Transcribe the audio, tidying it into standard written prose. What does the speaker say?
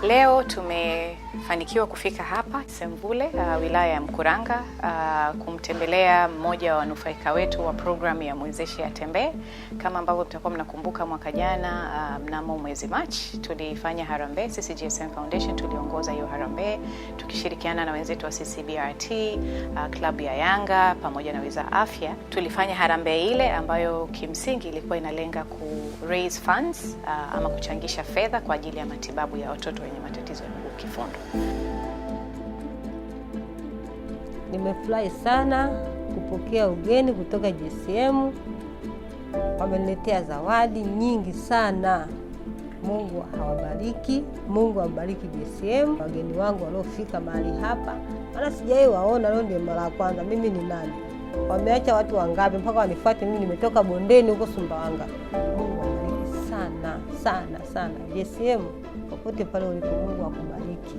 Leo tumefanikiwa kufika hapa Semvule, wilaya ya Mkuranga, kumtembelea mmoja wa wanufaika wetu wa programu ya Mwezeshe Atembee. Kama ambavyo mtakuwa mnakumbuka, mwaka jana, mnamo mwezi Machi, tulifanya harambee. Sisi GSM Foundation tuliongoza hiyo harambee tukishirikiana na wenzetu wa CCBRT, klabu ya Yanga pamoja na Wizara Afya. Tulifanya harambee ile ambayo kimsingi ilikuwa inalenga ku raise funds, ama kuchangisha fedha kwa ajili ya matibabu ya watoto wenye matatizo ya mguu kifundo. Nimefurahi sana kupokea ugeni kutoka GSM. Wameniletea zawadi nyingi sana. Mungu awabariki, Mungu ambariki GSM, wageni wangu waliofika mahali hapa, maana sijawahi waona, leo ndio mara ya kwanza. Mimi ni nani? Wameacha watu wangapi mpaka wanifuate mimi? Nimetoka bondeni huko Sumbawanga. Mungu awabariki sana sana sana. GSM, popote pale ulipo, Mungu akubariki.